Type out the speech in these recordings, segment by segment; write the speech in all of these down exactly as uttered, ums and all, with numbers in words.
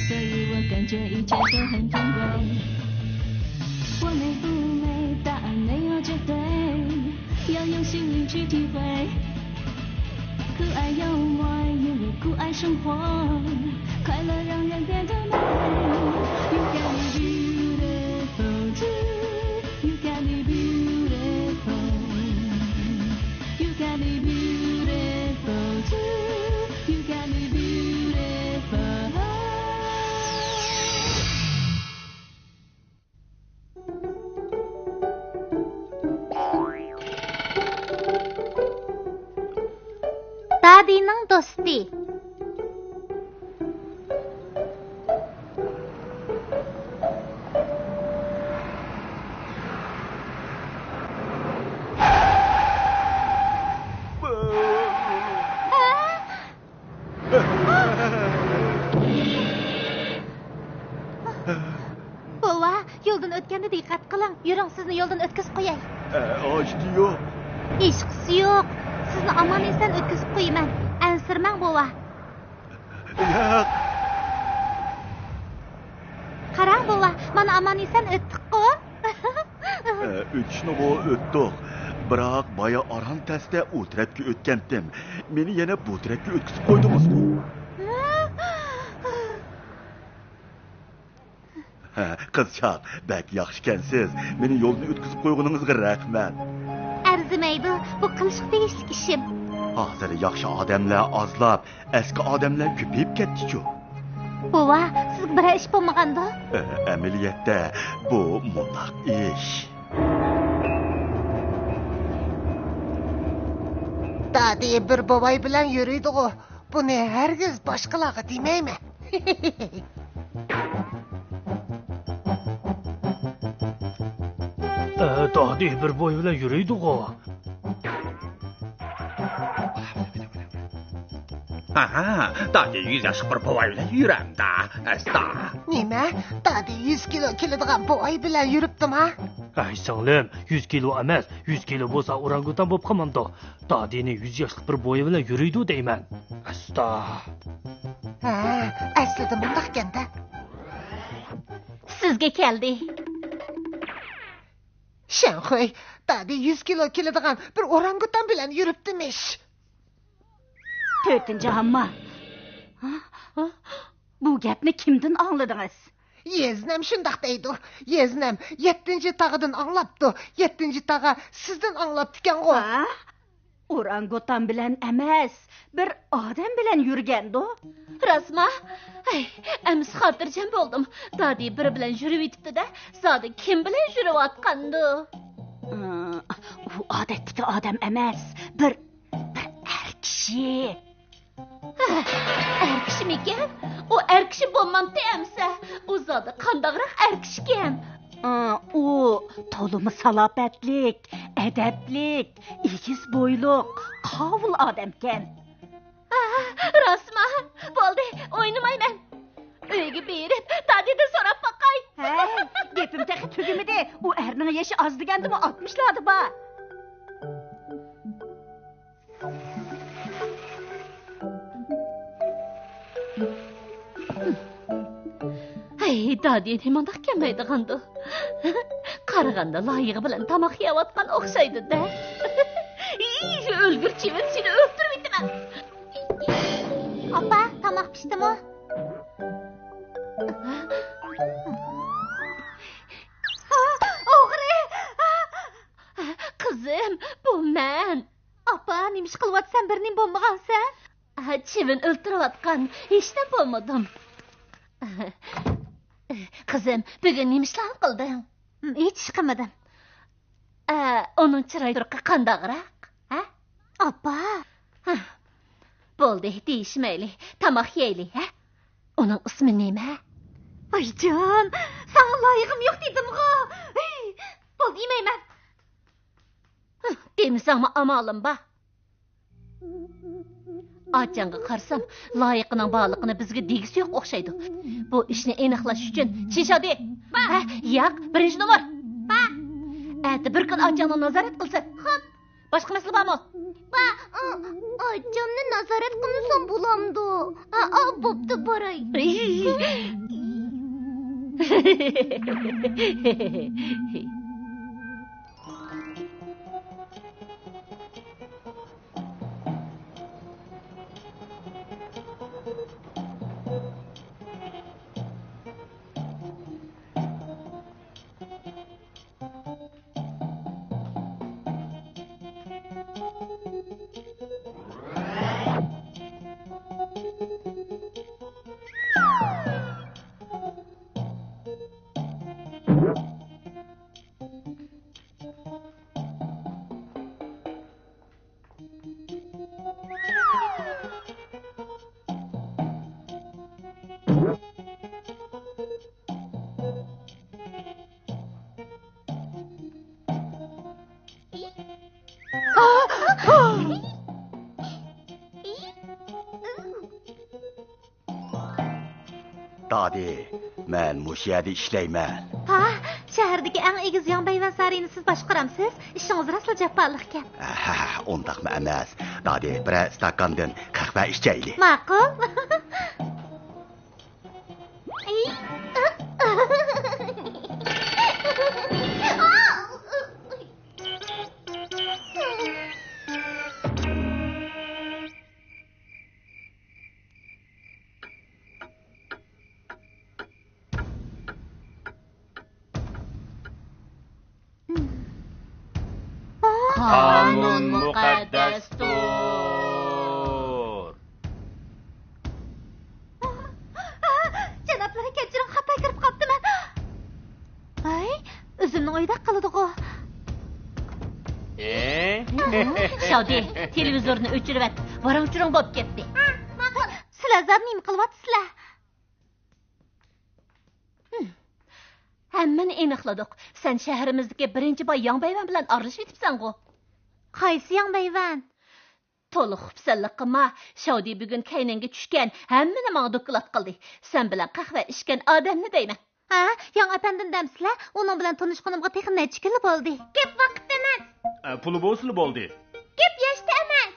所以我感觉一切都很天光。我美不美，答案没有绝对，要用心灵去体会。酷爱幽默，也有酷爱生活，快乐让人变得美。You got me beautiful too, you got me beautiful, you got me beautiful too, you got me beautiful. دادىنىڭ دوستى. بوۋا، يولدىن ئۆتكەندە دىققەت قىلىڭ. يۈرۈڭ، سىزنى يولدىن ئۆتكۈزۈپ قوياي. ئە، ئاشتىيو. ھېچقىسى يوق. سىزنى ئامان-ئېسەن ئۆتكۈزۈپ قويىمەن. ئەنسىرىمەڭ، بوۋا. ياق. قاراڭ، بوۋا، مانا ئامان-ئېسەن ئۆتتۇققۇ. ئە، ئۆتۈشنىغۇ ئۆتتۇق. بىراق بايا ئاران تەستە ئۇ تەرەپكە ئۆتكەنتىم. مېنى يەنە بۇ تەرەپكە ئۆتكۈزۈپ قويدىڭىزغۇ. ھە، قىزچاق، بەك ياخشىكەنسىز. مېنى يولدىن ئۆتكۈزۈپ قويغىنىڭىزغا رەھمەت. ئەرزىمەيدۇ، بۇ قىلىشقا تېگىشلىك ئىشىم. ھازىر ياخشى ئادەملەر ئازلاپ، ئەسكى ئادەملەر كۆپىيىپ كەتتىچۇ. بوۋا، سىزگە بىرەر ئىش بولمىغاندۇ؟ ئە، ئەمەلىيەتتە بۇ مۇنداق ئىش. دادى بىر بوۋاي بىلەن يۈرىدىغۇ. بۇنى ھەرگىز باشقىلارغا دېمەيمەن. ئە، دادى بىر بوۋاي بىلەن يۈرىدىغۇ. ئاھا، دادى يۈز ياشلىق بىر بوۋاي بىلەن يۈرەمدا، ئەستا. نېمە؟ دادى يۈز كىلو كېلىدىغان بوۋاي بىلەن يۈرۈپتىما؟ ھەي، سىڭلىم، يۈز كىلو ئەمەس، يۈز كىلو بولسا ئورانگۇتان بولۇپ قالمامدۇ؟ دادىنى يۈز ياشلىق بىر بوۋاي بىلەن يۈرىدۇ دەيمەن. ئەستا. ھە، ئەسلىدە مۇنداقكەن-دە. سىزگە كەلدى. شەنخۇي، دادى يۈز كىلو كېلىدىغان بىر ئورانگۇتان بىلەن يۈرۈپتىمىش. تۆتىنچى ھامما. ھە؟ ھە؟ بۇ گەپنى كىمدىن ئاڭلىدىڭىز؟ يېزنەم شۇنداق دەيدۇ. يېزنەم يەتتىنچى تاغىدىن ئاڭلاپتۇ. يەتتىنچى تاغا سىزدىن ئاڭلاپتىكەنغۇ. ھە؟ ئورانگوتان بىلەن ئەمەس، بىر ئادەم بىلەن يۈرگەندۇ. راستما؟ ھەي، ئەمىسە خاتىرجەم بولدۇم. دادى بىرى بىلەن يۈرۈۋېتىپتۇ-دە، زادى كىم بىلەن يۈرۈۋاتقاندۇ؟ ئۇ ئادەتتىكى ئادەم ئەمەس، بىر، بىر ئەر كىشى. ھە، ئەر كىشىمىكەن؟ ئۇ ئەر كىشى بولمامتى ئەمىسە؟ ئۇ زادى قانداقراق ئەر كىشىكەن؟ ئا، ئۇ تولىمۇ سالاپەتلىك، ئەدەپلىك، ئېگىز بويلۇق، قاۋۇل ئادەمكەن. ھە، راستما؟ بولدى، ئوينىمايمەن. ئۆيگە بېرىپ، دادىدىن سوراپ باقاي. ھەي، گېپىم تېخى تۈگىمىدى. ئۇ ئەرنىڭ يېشى ئاز دېگەندىمۇ ئاتمىشلاردا بار. ھەي، دادى نېمانداق كەلمەيدىغاندۇ؟ قارىغاندا لايىقى بىلەن تاماق يەۋاتقان ئوخشايدۇ-دە. ئى، ئۆلگۈر چىۋىن، سېنى ئۆلتۈرۈۋېتىمەن. ئاپا، تاماق پىشتىمۇ؟ ئوغرى! قىزىم، بۇ مەن. ئاپا، نېمە ئىش قىلىۋاتىسەن؟ بىر نېمە بولمىغانسەن؟ چىۋىن ئۆلتۈرۈۋاتقان، ھېچنېمە بولمىدىم. قىزىم، بۈگۈن نېمە ئىشلارنى قىلدىڭ؟ ھېچ ئىش قىلمىدىم. ئە، ئۇنىڭ چىراي تۇرقى قانداقراق، ھە؟ ئاپا! ھە. بولدى، دېيىشمەيلى. تاماق يەيلى، ھە؟ ئۇنىڭ ئىسمى نېمە؟ ئايجان، ساڭا لايىقىم يوق دېدىمغۇ. ھەي، بولدى، يېمەيمەن. ھە، دېمىسەڭمۇ ئامالىم بار. ئاچاڭغا قارىسام، لايىقىنىڭ بارلىقىنى بىزگە دېگۈسى يوق ئوخشايدۇ. بۇ ئىشنى ئېنىقلاش ئۈچۈن، چىشادى! ھە، ياق، بىرىنچى نومۇر! ئەتە بىر كۈن ئاچاڭنى نازارەت قىلسۇن. خوپ. باشقا مەسىلە بارمۇ؟ با، ئا، ئاچامنى نازارەت قىلمىسام بولامدۇ؟ ئا، ئا، بوپتۇ، باراي. دادى، مەن مۇشۇ يەردە ئىشلەيمەن. ھا، شەھەردىكى ئەڭ ئېگىز ياڭبەيۋەن سارىيىنى سىز باشقۇرامسىز؟ ئىشىڭىز راسلا جاپالىقكەن. ھە، ئۇنداقمۇ ئەمەس. دادى، بىرەر ئىستاكاندىن قەھۋە ئىچەيلى. ماقۇل. قانۇن مۇقەددەستۇر. جانابلىرى، كەچۈرۈڭ، خاتا كىرىپ قاپتىمەن. ھەي، ئۆزۈمنىڭ ئۆيىدەك قىلىدىغۇ. ئى؟ شاۋدى، تېلېۋىزورنى ئۆچۈرۈۋەت، ۋاراڭ-چۇرۇڭ بولۇپ كەتتى. سىلەر زادى نېمە قىلىۋاتىسىلەر؟ ھەممىنى ئېنىقلىدۇق. سەن شەھىرىمىزدىكى بىرىنچى باي ياڭ بەيۋەن بىلەن ئارىلىشىۋېتىپسەنغۇ؟ قايسى ياڭ بەيۋەن؟ تولا خۇپسەنلىك قىلما. شاۋدى بۈگۈن كەينىڭگە چۈشكەن، ھەممىنى ماڭا دوكلات قىلدى. سەن بىلەن قەھۋە ئىچكەن ئادەمنى دەيمەن. ھە، ياڭ ئەپەندىنى دەمسىلە؟ ئۇنىڭ بىلەن تونۇشقىنىمغا تېخى نەچچە كۈنلا بولدى. گەپ ۋاقىت ئەمەس. ئە، پۇلى بولسىلا بولدى. گەپ ياشتا ئەمەس.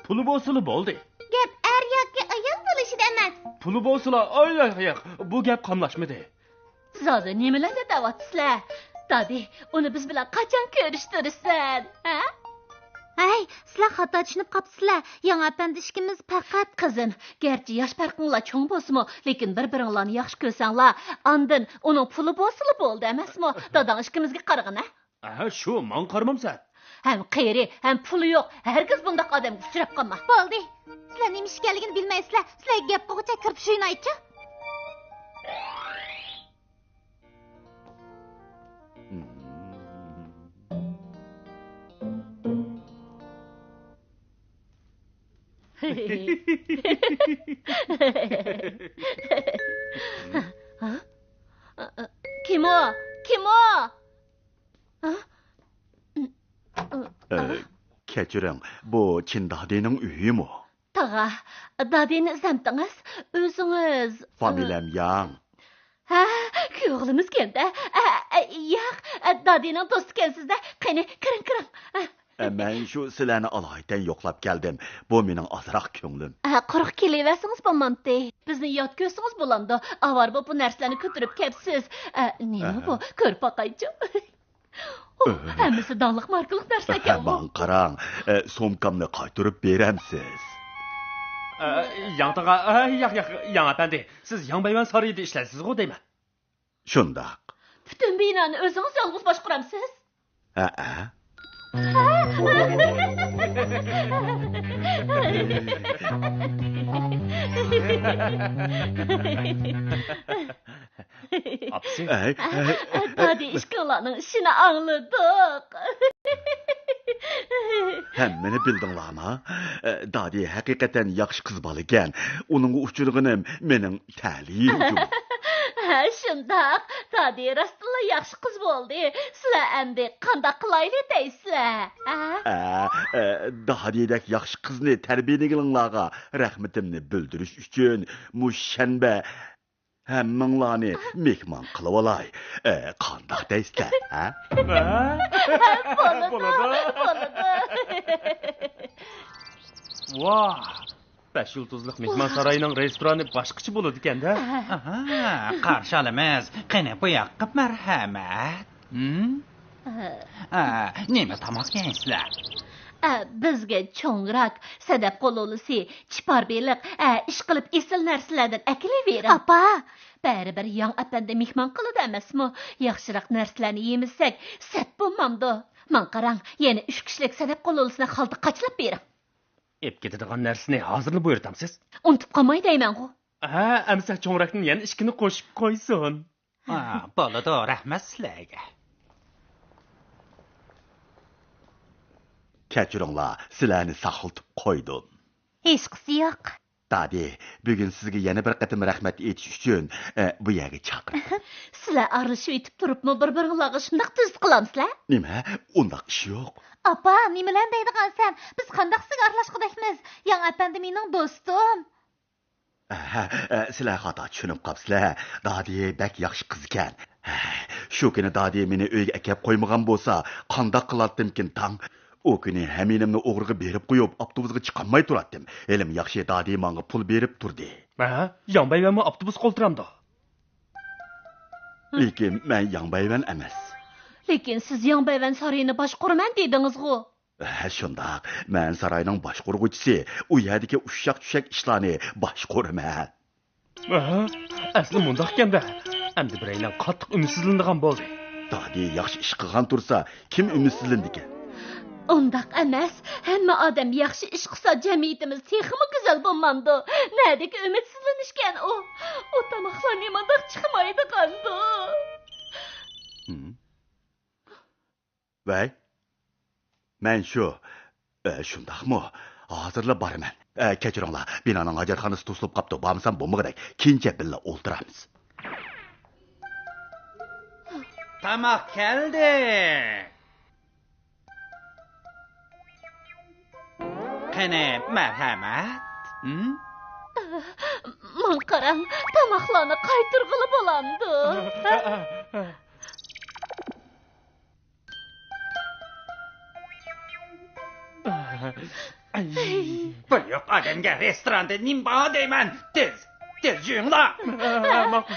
پۇلى بولسىلا بولدى. گەپ ئەر ياكى ئايال بولۇشىدا ئەمەس. پۇلى بولسىلا، ئاي، ياق، ياق، بۇ گەپ قاملاشمىدى. زادى نېمىلەرنى دەۋاتىسىلەر؟ دادى، ئۇنى بىز بىلەن قاچان كۆرۈشتۈرىسەن، ھە؟ ھەي، سىلەر خاتا چۈشىنىپ قاپسىلەر. ياڭ ئەپەندى ئىككىمىز پەقەت. قىزىم، گەرچە ياش پەرقىڭلار چوڭ بولسىمۇ، لېكىن بىر-بىرىڭلارنى ياخشى كۆرسەڭلار، ئاندىن ئۇنىڭ پۇلى بولسىلا بولدى ئەمەسمۇ؟ داداڭ ئىككىمىزگە قارىغىنا. ئەھە، شۇ، ماڭا قارىمامسەن؟ ھەم قېرى، ھەم پۇلى يوق، ھەرگىز بۇنداق ئادەمگە ئۇچراپ قالما. بولدى. سىلەر نېمە ئىش ئىكەنلىكىنى بىلمەيسىلەر. سىلەرگە گەپ قىلغۇچە كىرىپ شۇينايچۇ. كىم ئۇ؟ كىم ئۇ؟ ئە، كەچۈرۈڭ، بۇ چىن دادىنىڭ ئۆيىمۇ؟ تاغا، دادىنى ئىزدەمتىڭىز؟ ئۆزىڭىز. فامىلەم ياڭ. ھە، كۆرگىلىمىزكەن-دە. ئە، ئە، ياق، ئە، دادىنىڭ دوستىكەنسىز-دە. قېنى، كىرىڭ، كىرىڭ. ئە. ئە، مەن شۇ سىلەرنى ئالايىتەن يوقلاپ كەلدىم. بۇ مېنىڭ ئازراق كۆڭلۈم. ئە، قۇرۇق كېلىۋەرسىڭىز بولمامتى. بىزنى يات كۆرسىڭىز بولامدۇ؟ ئاۋارە بولۇپ بۇ نەرسىلەرنى كۆتۈرۈپ كەپسىز. ئە، نېمە بۇ؟ ئەھە. كۆرۈپ باقايچۇ. ئۇھ، ھەممىسى داڭلىق ماركىلىق نەرسىلەركەنغۇ. ماڭا قاراڭ، ئە، سومكامنى قايتۇرۇپ بېرەمسىز؟ ئە، ياڭ تاغا، ئە، ياق، ياق، ياڭ ئەپەندى، سىز ياڭ بەيۋەن سارىيىدا ئىشلەيسىزغۇ دەيمەن. شۇنداق. پۈتۈن بىنانى ئۆزىڭىز يالغۇز باشقۇرامسىز؟ ھەئە. ئاپىسى. ئەي، ئەي، ئەي. دادى ئىككىڭلارنىڭ ئىشىنى ئاڭلىدۇق. ھەممىنى بىلدىڭلارمۇ؟ دادى ھەقىقەتەن ياخشى قىز بالىكەن. ئۇنىڭغا ئۇچرىغىنىم مېنىڭ تەلىيىم. ھە، شۇنداق. دادى راستتىنلا ياخشى قىز بولدى. سىلەر ئەمدى قانداق قىلايلى دەيسىلەر؟ ھە؟ ئە، ئە، دادىدەك ياخشى قىزنى تەربىيەلىگىنىڭلارغا رەھمىتىمنى بىلدۈرۈش ئۈچۈن مۇشۇ شەنبە ھەممىڭلارنى مېھمان قىلىۋالاي. ئە، قانداق دەيسىلەر، ھە؟ بولىدۇ، بولىدۇ. ۋاھ! بەش يۇلتۇزلۇق مېھمانساراينىڭ رېستورانى باشقىچە بولىدىكەن-دە. ئاھا، قارشى ئالىمىز. قېنى، بۇ ياققا مەرھەمەت. ھىم؟ ئە، نېمە تاماق يەيسىلەر؟ ئە، بىزگە چوڭراك، سەدەپ قولۇلىسى، چىپار بېلىق، ئە، ئىشقىلىپ ئېسىل نەرسىلەردىن ئەكېلىۋېرىڭ. ئاپا! بەرىبىر ياڭ ئەپەندى مېھمان قىلىدۇ ئەمەسمۇ؟ ياخشىراق نەرسىلەرنى يېمىسەك، سەت بولمامدۇ؟ ماڭا قاراڭ، يەنە ئۈچ كىشىلىك سەدەپ قولۇلىسىنى خالتا قاچىلاپ بېرىڭ. ئېلىپ كېتىدىغان نەرسىنى ھازىرلا بۇيرۇتامسىز؟ ئۇنتۇپ قالماي دەيمەنغۇ. ھە، ئەمىسە چوڭراكتىن يەنە ئىككىنى قوشۇپ قويسۇن. ھا، بولىدۇ، رەھمەت سىلەرگە. كەچۈرۈڭلار، سىلەرنى ساقلىتىپ قويدۇم. ھېچقىسى يوق. دادى، بۈگۈن سىزگە يەنە بىر قېتىم رەھمەت ئېيتىش ئۈچۈن، ئە، بۇ يەرگە چاقىردىم. سىلەر ئارىلىشىۋېتىپ تۇرۇپمۇ بىر-بىرىڭلارغا شۇنداق تۈزۈت قىلامسىلەر؟ نېمە؟ ئۇنداق ئىش يوق. ئاپا، نېمىلەرنى دەيدىغانسەن؟ بىز قانداق سىزگە ئارىلاشقۇدەكمىز؟ ياڭ ئەپەندى مېنىڭ دوستۇم. ھە، ھە، سىلەر خاتا چۈشىنىپ قاپسىلەر. دادى بەك ياخشى قىز ئىكەن. ھە، شۇ كۈنى دادى مېنى ئۆيگە ئەكەپ قويمىغان بولسا، قانداق قىلاتتىمكىن تاڭ؟ ئۇ كۈنى ھەممىنىمنى ئوغرىغا بېرىپ قويۇپ، ئاپتوبۇسقا چىقالماي تۇراتتىم. ھېلىمۇ ياخشى دادى ماڭا پۇل بېرىپ تۇردى. ھە، ياڭبەيۋەنمۇ ئاپتوبۇسقا ئولتۇرامدۇ؟ لېكىن مەن ياڭبەيۋەن ئەمەس. لېكىن سىز ياڭبەيۋەن سارىيىنى باشقۇرىمەن دېدىڭىزغۇ؟ ھە، شۇنداق. مەن ساراينىڭ باشقۇرغۇچىسى، ئۇ يەردىكى ئۇششاق-چۈششەك ئىشلارنى باشقۇرىمەن. ئەھە، ئەسلى مۇنداقكەن-دە. ئەمدى بىرەيلەن قاتتىق ئۈمىدسىزلىنىدىغان بولدى. دادى ياخشى ئىش قىلغان تۇرسا، كىم ئۈمىدسىزلىنىدىكەن؟ ئۇنداق ئەمەس. ھەممە ئادەم ياخشى ئىش قىلسا، جەمئىيىتىمىز تېخىمۇ گۈزەل بولمامدۇ؟ نەدىكى ئۈمىدسىزلىنىشكەن ئۇ؟ ئۇ تاماقلار نېمانداق چىقمايدىغاندۇ؟ ھىم. ۋەي، مەن شۇ. ئە، شۇنداقمۇ؟ ھازىرلا بارىمەن. ئە، كەچۈرۈڭلار، بىنانىڭ ھاجەتخانىسى توسۇلۇپ قاپتۇ. بارمىسام بولمىغۇدەك، كېيىنچە بىللە ئولتۇرارمىز. تاماق كەلدى. قېنى، مەرھەمەت. ھىم؟ ماڭا قاراڭ، تاماقلارنى قايتۇرغىلى بولامدۇ؟ بۇ يوق ئادەمگە رېستوراندا نېمە بار دەيمەن؟ تېز، تېز يۇيۇڭلار! ماقۇل.